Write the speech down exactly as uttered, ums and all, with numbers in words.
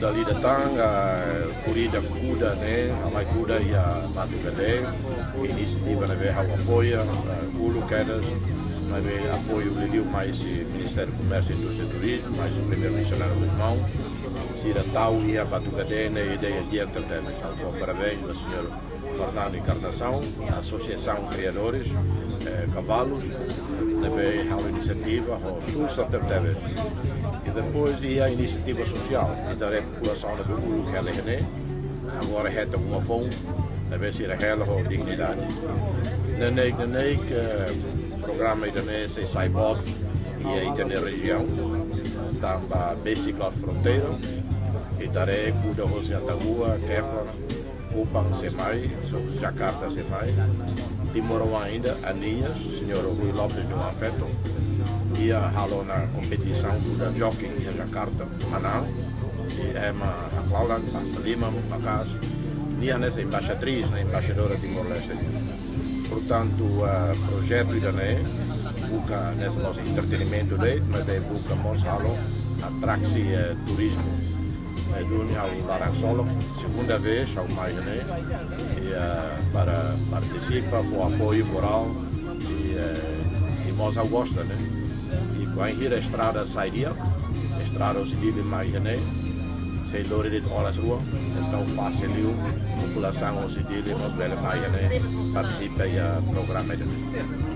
Dala ida tan, ah, korrida kuda ne'e, halai kuda iha Batu Gadei, inisiativa ne'ebé ha'u apoia, ah, uluk kedas, ne'ebé apoiu liuliu mai husi Ministériu Komérsiu, Indústria i Turizmu, mai husi Primeiru-Ministru Gusmão, sira tau iha Batu Gadei ne'e ideia di'ak tebes. Ha'u fó parabéns ba señór Fernando Encarnação, Asosiasaun Kriadores, eh, Kavalus, ne'ebé halo inisiativa ho susar tebetebes. I depois iha inisiativa sosiál, ita haree populasaun ne'ebé uluk hela iha ne'e, agora hetan uma foun, ne'ebé sira hela ho dignidade. Neineik, neineik, eh, programa ida-ne'e sei sai boot iha ita-nia rejiaun, tanba besik la'o fronteira, ita haree kuda hosi Ataúa, Kefar, Kupang sei mai, so Jakarta sei mai. Timoroan ida, Anias, señór Rui Lopes do Afeto, nia halo ona kompetisaun kuda joki iha Jakarta, manán. I ema haklalak, basa liman, maka'as. Nia hanesan embaixatriz, ne'e embaixadora Timor-Leste. Portantu, ah, projetu ida-ne'e buka hanesan mós entretenimentu de'it, maibé buka mós halo atraksi, eh, turizmu. Eh, duni ha'u laran ksolok, segunda vez ha'u mai ne'e, i, eh, para partisipa, fó apoiu morál, i, eh, i mós ha'u gosta, ne'e. I bainhira estrada sai di'ak, estrada husi Dili mai ne'e, sei lori de'it oras rua, entaun fasil liu, populasaun husi Dili mós bele mai ne'e, partisipa iha programa ne'e.